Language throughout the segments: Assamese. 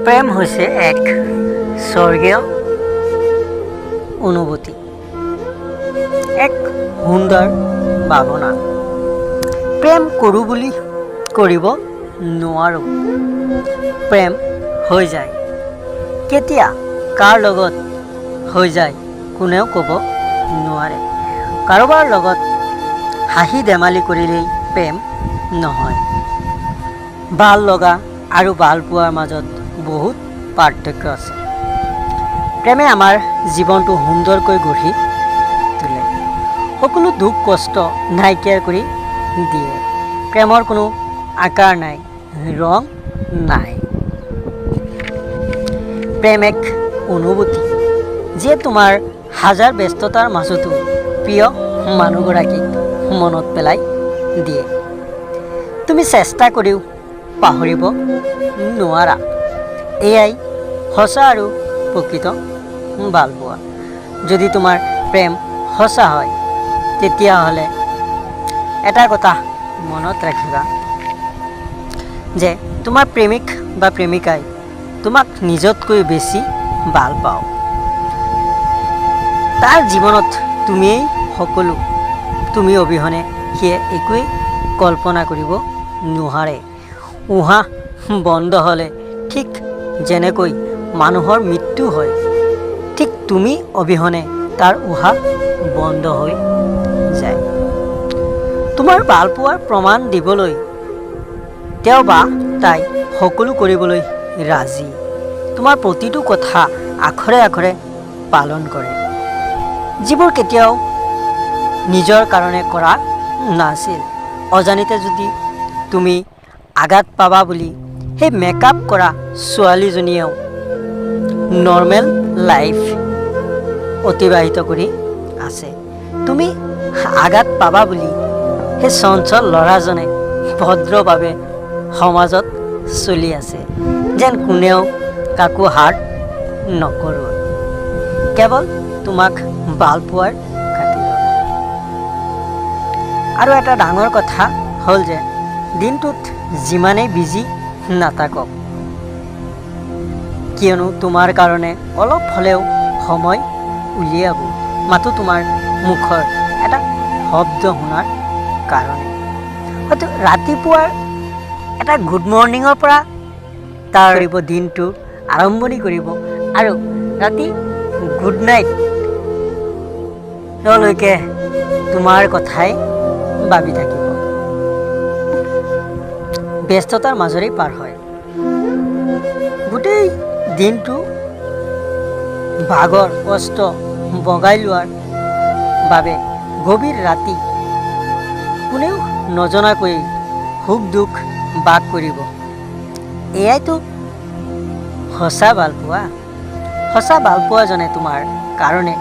প্ৰেম হৈছে এক স্বৰ্গীয় অনুভূতি, এক সুন্দৰ ভাৱনা। প্ৰেম কৰোঁ বুলি কৰিব নোৱাৰোঁ, প্ৰেম হৈ যায়। কেতিয়া কাৰ লগত হৈ যায় কোনেও ক'ব নোৱাৰে। কাৰোবাৰ লগত হাঁহি ধেমালি কৰিলেই প্ৰেম নহয়। ভাল লগা আৰু ভাল পোৱাৰ মাজত বহুত পাৰ্থক্য আছে। প্ৰেমে আমাৰ জীৱনটো সুন্দৰকৈ গঢ়ি তোলে, সকলো দুখ কষ্ট নাইকিয়া কৰি দিয়ে। প্ৰেমৰ কোনো আকাৰ নাই, ৰং নাই। প্ৰেম এক অনুভূতি, যিয়ে তোমাৰ হাজাৰ ব্যস্ততাৰ মাজতো প্ৰিয় মানুহগৰাকীক মনত পেলাই দিয়ে। তুমি চেষ্টা কৰিও পাহৰিব নোৱাৰা। এয়াই সঁচা আৰু প্ৰকৃত ভালপোৱা। যদি তোমাৰ প্ৰেম সঁচা হয়, তেতিয়াহ'লে এটা কথা মনত ৰাখিবা যে তোমাৰ প্ৰেমিক বা প্ৰেমিকাই তোমাক নিজতকৈ বেছি ভাল পায়। তাৰ জীৱনত তুমিয়েই সকলো। তুমি অবিহনে সি একোৱেই কল্পনা কৰিব নোৱাৰে। উশাহ বন্ধ হ'লে ঠিক যেনেকৈ মানুহৰ মৃত্যু হয়, ঠিক তুমি অবিহনে তাৰ উশাহ বন্ধ হৈ যায়। তোমাৰ ভালপোৱাৰ প্ৰমাণ দিবলৈ তেওঁ বা তাই সকলো কৰিবলৈ ৰাজি। তোমাৰ প্ৰতিটো কথা আখৰে আখৰে পালন কৰে, যিবোৰ কেতিয়াও নিজৰ কাৰণে কৰা নাছিল। অজানিতে যদি তুমি আঘাত পাবা বুলি সেই মেকআপ কৰা ছোৱালীজনীয়েও নৰ্মেল লাইফ অতিবাহিত কৰি আছে। তুমি আঘাত পাবা বুলি সেই চঞ্চল ল'ৰাজনে ভদ্ৰভাৱে সমাজত চলি আছে, যেন কোনেও কাকো হাৰ্ট নকৰোঁ, কেৱল তোমাক ভাল পোৱাৰ খাতিৰত। আৰু এটা ডাঙৰ কথা হ'ল যে দিনটোত যিমানেই বিজি নাথাকক, কিয়নো তোমাৰ কাৰণে অলপ হ'লেও সময় উলিয়াব, মাথো তোমাৰ মুখৰ এটা শব্দ শুনাৰ কাৰণে। হয়তো ৰাতিপুৱাৰ এটা গুড মৰ্ণিঙৰ পৰা তাৰ কৰিব, দিনটো আৰম্ভণি কৰিব আৰু ৰাতি গুড নাইটলৈকে তোমাৰ কথাই ভাবি থাকিব। ব্যস্ততাৰ মাজৰেই পাৰ হয় গোটেই দিনটো। ভাগৰ কষ্ট বগাই লোৱাৰ বাবে গভীৰ ৰাতি কোনেও নজনাকৈ সুখ দুখ ভাগ কৰিব। এয়াইতো সঁচা ভালপোৱা। সঁচা ভালপোৱাজনে তোমাৰ কাৰণে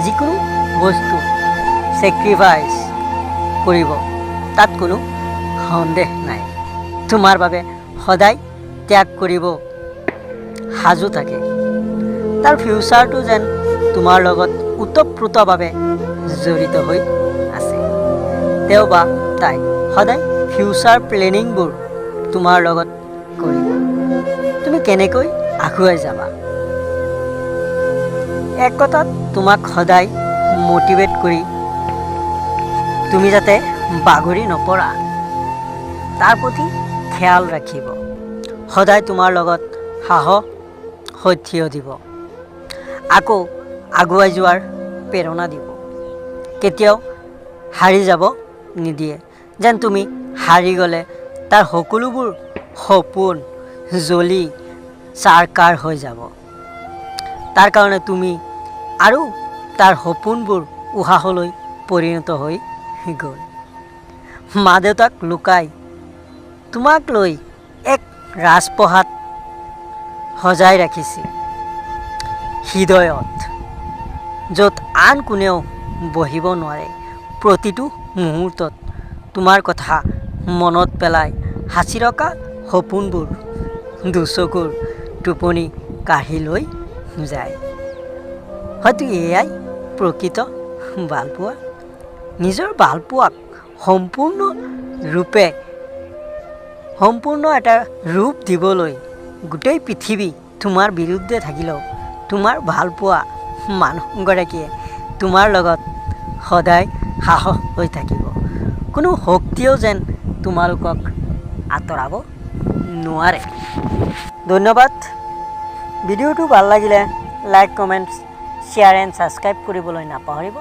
যিকোনো বস্তু ছেক্ৰিফাইচ কৰিব, তাত কোনো সন্দেহ নাই। তোমাৰ বাবে সদায় ত্যাগ কৰিব সাজু থাকে। তাৰ ফিউচাৰটো যেন তোমাৰ লগত ওতপ্ৰোতভাৱে জড়িত হৈ আছে। তেওঁ বা তাই সদায় ফিউচাৰ প্লেনিংবোৰ তোমাৰ লগত কৰিব, তুমি কেনেকৈ আগুৱাই যাবা। এক কথাত তোমাক সদায় মটিভেট কৰি তুমি যাতে বাগৰি নপৰা, তাৰ প্ৰতি খেয়াল ৰাখিব। সদায় তোমাৰ লগত সাহস হৈ থিয় দিব, আকৌ আগুৱাই যোৱাৰ প্ৰেৰণা দিব। কেতিয়াও হাৰি যাব নিদিয়ে, যেন তুমি হাৰি গ'লে তাৰ সকলোবোৰ সপোন জ্বলি ছাৰখাৰ হৈ যাব। তাৰ কাৰণে তুমি আৰু তাৰ সপোনবোৰ উশাহলৈ পৰিণত হৈ গ'ল। মা দেউতাক লুকাই তোমাক লৈ এক ৰাজপ্ৰসাদ সজাই ৰাখিছে হৃদয়ত, য'ত আন কোনেও বহিব নোৱাৰে। প্ৰতিটো মুহূৰ্তত তোমাৰ কথা মনত পেলাই সাঁচি ৰখা সপোনবোৰ দুচকুৰ টোপনি কাঢ়ি লৈ যায়। হয়তো এয়াই প্ৰকৃত ভালপোৱা। নিজৰ ভালপোৱাক সম্পূৰ্ণ ৰূপে সম্পূৰ্ণ এটা ৰূপ দিবলৈ গোটেই পৃথিৱী তোমাৰ বিৰুদ্ধে থাকিলেও তোমাৰ ভালপোৱা মানুহগৰাকীয়ে তোমাৰ লগত সদায় সাহস হৈ থাকিব। কোনো শক্তিয়েও যেন তোমালোকক আঁতৰাব নোৱাৰে। ধন্যবাদ। ভিডিঅ'টো ভাল লাগিলে like, comment, share and subscribe কৰিবলৈ নাপাহৰিব।